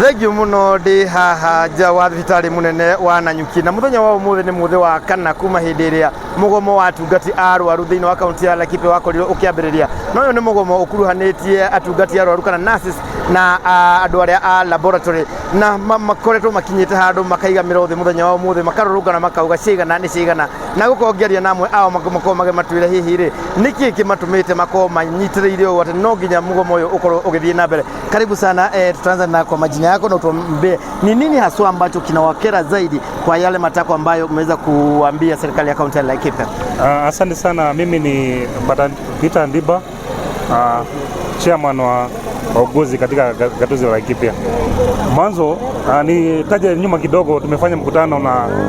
Thengiũ mũno. Ndĩ haha nja wa thibitarĩ mũnene wa Nanyuki, na mũthenya wa ũmũthĩ nĩ mũthĩ wa kana kuma hĩndĩ ĩrĩa mũgomo wa atungati a arwaru thĩinĩ wa kaunti ya Laikipia wakorirwo ũkĩambĩrĩria. Na ũyũ nĩ mũgomo ũkuruhanĩtie atungati a arwaru kana nurses na andũ arĩa a laboratory, na makoretwo makinyĩte handũ makaiga mĩro thĩ mũthenya wa ũmũthĩ, makarũrũngana, makauga ciigana nĩ ciigana. Na gũkorwo ngĩaria na amwe ao, makorwo magĩmatwĩra hihi rĩ nĩkĩ kĩmatũmĩte makorwo manyitĩrĩire ũũ atĩ no nginya mũgomo ũyũ ũkorwo ũgĩthiĩ na mbere. Karibu sana. Tutaanza na kwa majina yako na utuambie ni nini haswa ambacho kinawakera zaidi kwa yale matakwa ambayo umeweza kuambia serikali ya kaunti ya Laikipia. Asante sana. Mimi ni Bata Peter Ndiba, chairman wa wauguzi katika gatuzi la Laikipia. Mwanzo nitaje nyuma kidogo, tumefanya mkutano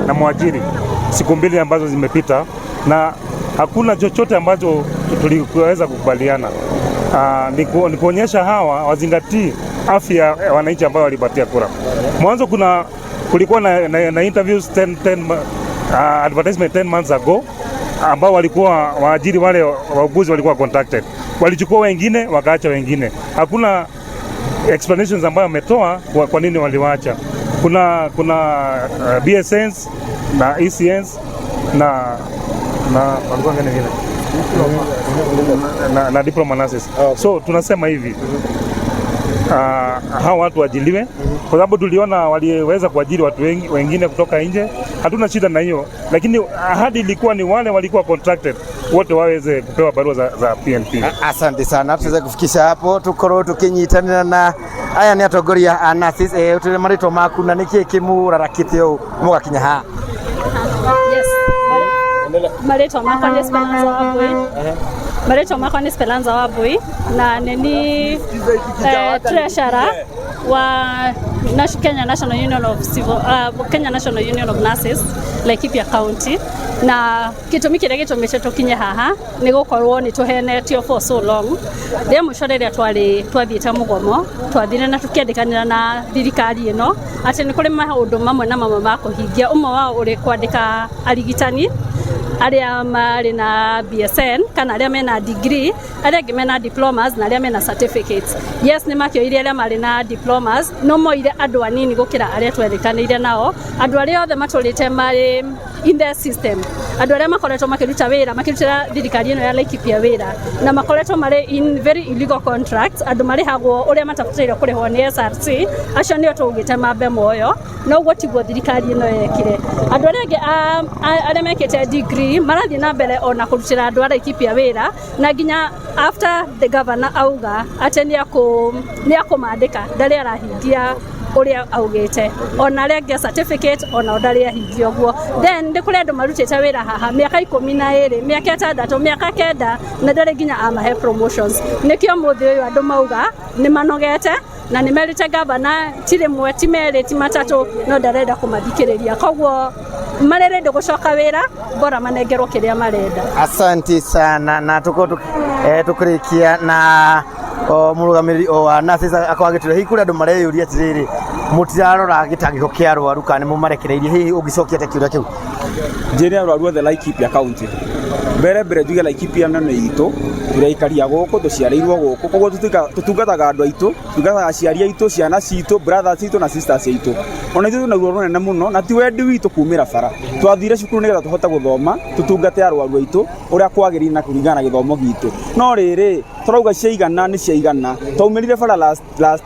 na mwajiri siku 2 ambazo zimepita na hakuna chochote ambacho tuliweza kukubaliana. Ni kuonyesha hawa wazingatii afya ya wananchi ambao walipatia kura. Mwanzo kulikuwa na interviews 10, 10, advertisement 10 months ago ambao walikuwa waajiri wale wauguzi walikuwa contacted, walichukua wengine wakaacha wengine. Hakuna explanations ambayo wametoa kwa nini waliwacha. Kuna BSNs na ECNs na walikuwa gani vile na diploma nurses. So tunasema hivi, hawa watu waajiriwe kwa sababu tuliona waliweza kuajiri watu wengi, wengine kutoka nje. Hatuna shida na hiyo, lakini ahadi ilikuwa ni wale walikuwa contracted wote waweze kupewa barua za PNP. Asante sana, tuweze kufikisha hapo tukorwo tukinyitanira na aya nĩ atongoria a nurses. Utire marĩtwa maku na nĩkĩ kĩmũrarakĩte ũũ mũgakinya haha? Yes. Marĩtwa makwa nĩ Speranza Wambui. Marĩtwa makwa nĩ Speranza Wambui na nĩ ni treasurer wa Kenya National Union of Nurses, Laikipia County. Na gĩtũmi kĩrĩa gĩtũmĩte tũkinye haha nĩ gũkorwo nĩ tũhenetio for so long. Rĩa mũico rĩrĩa twarĩ twathiĩte mũgomo, twathire na tũkĩandĩkanĩra na thirikari ĩno atĩ nĩ kũrĩ maũndũ mamwe na mamwe ma kũhingia, ũmwe wao ũrĩ kwandĩka arigitani arĩa marĩ na BSN kana arĩa mena degree, arĩa angĩ mena diplomas na arĩa mena certificates. Yes, nĩ makĩoire arĩa marĩ na diplomas, no moire andũ anini gũkĩra arĩa twerĩkanĩire nao. Andũ arĩa othe matũrĩte marĩ in the system, andũ arĩa makoretwo makĩruta wĩra, makĩrutĩra thirikari ĩno ya Laikipia wĩra na makoretwo marĩ in very illegal contracts, andũ marĩhagwo ũrĩa matabataire kũrĩhwo nĩ SRC, acio nĩo tũugĩte mambe moyo. No ũguo tiguo thirikari ĩno yekire. Andũ arĩa angĩ arĩa mekĩte degree marathiĩ na mbere ona kũrutĩra andũ a Laikipia wĩra, na nginya after the governor auga atĩ nĩ akũmandĩka, ndarĩ arahingia ũrĩa augĩte. Ona arĩa angĩ a certificate onao ndarĩ ahingia ũguo. Then nĩ kũrĩ andũ marutĩte wĩra haha mĩaka 12, mĩaka 6, mĩaka 9, na ndarĩ nginya amahe promotions. Nĩkĩo mũthĩ ũyũ andũ mauga nĩ manogete na nĩ merĩte gavana ti rĩmwe, ti merĩ, ti matatũ, no ndarenda kũmathikĩrĩria. Koguo marĩ ready gũcoka wĩra bora manengerwo kĩrĩa marenda. Asante sana. Na tukorwo tukirikia na o mũrũgamĩrĩri o wa nurses akorwo agĩtwĩra hihi kũrĩ andũ mareyũria atĩrĩrĩ, mũtirarora gĩtangĩko kĩa arwaru kana nĩ mũmarekereirie? Hihi ũngĩcokia atĩa kĩũria kĩu? Njĩre arwaru othe Laikipia County, mbere mbere njuge Laikipia no nĩ itũ, tũrĩ aikaria gũkũ, tũciarĩirwo gũkũ, koguo tũtungataga andũ aitũ, tũtungataga aciari aitũ, ciana citũ, brothers citũ na sisters aitũ. Ona ithuĩ twĩna ruo rũnene mũno na ti wendi witũ kumĩra bara. Twathire cukuru nĩgetha tũhote gũthoma, tũtungate arwaru aitũ ũrĩa kwagĩrĩire na kũringana na gĩthomo gitũ. No rĩrĩ, tũrauga ciaigana nĩ ciaigana. Twaumĩrire bara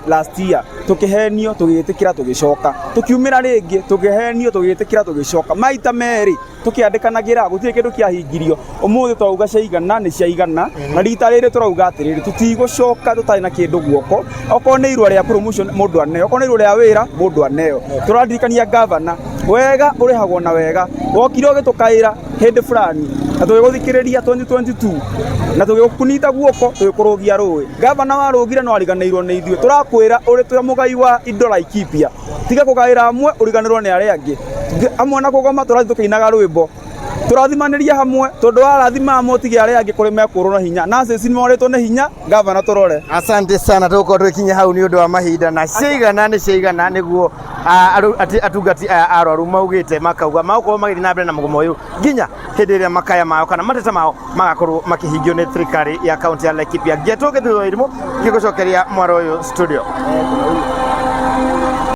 last year, tũkĩhenio, tũgĩtĩkĩra, tũgĩcoka tũkiumĩra rĩngĩ, tũkĩhenio, tũgĩtĩkĩra, tũgĩcoka maita merĩ, tũkĩandĩkanagĩra, gũtirĩ kĩndũ kĩahingirio. Ũmũthĩ twauga ciaigana nĩ ciaigana, na rita rĩrĩ tũrauga atĩrĩrĩ, tũtigũcoka tũtarĩ na kĩndũ guoko. Okorwo nĩ irũa rĩa promotion mũndũ aneo, okorwo nĩ irũa rĩa wĩra mũndũ aneo. Tũraririkania gavana, wega ũrĩhagwo na wega. Wokire ũgĩtũkaĩra hĩndĩ fulani na tũgĩgũthikĩrĩria 2022 na tũgĩkũnyita guoko tũgĩkũrũgia rũĩ. Gavana warũgire no ariganĩirwo nĩ ithuĩ. Tũrakwĩra ũrĩ ta mũgai wa indo Laikipia, tiga kũgaĩra amwe ũriganĩrwo nĩ arĩa angĩ. Hamwe na kũgoma tũrathiĩ tũkĩinaga rwĩmbo, tũrathimanĩria hamwe, tondũ warathima amwe ũtige arĩa angĩ kũrĩ mekũrwo na hinya. Nurses nĩ morĩtwo nĩ hinya. Gavana, tũrore. Asante sana. Tũgũkorwo tũgĩkinya hau nĩ ũndũ wa mahinda. Na ciaigana nĩ ciaigana, nĩguo atungati aya arwaru maugĩte, makauga magũkorwo magĩthiĩ na mbere na mũgomo ũyũ nginya hĩndĩ ĩrĩa makaya mao kana mateta mao magakorwo makĩhingio nĩ thirikari ya kaunti ya Laikipia. Ngĩetwo Gĩthurwo Irimũ, ngĩgũcokeria mwaro ũyũ studio.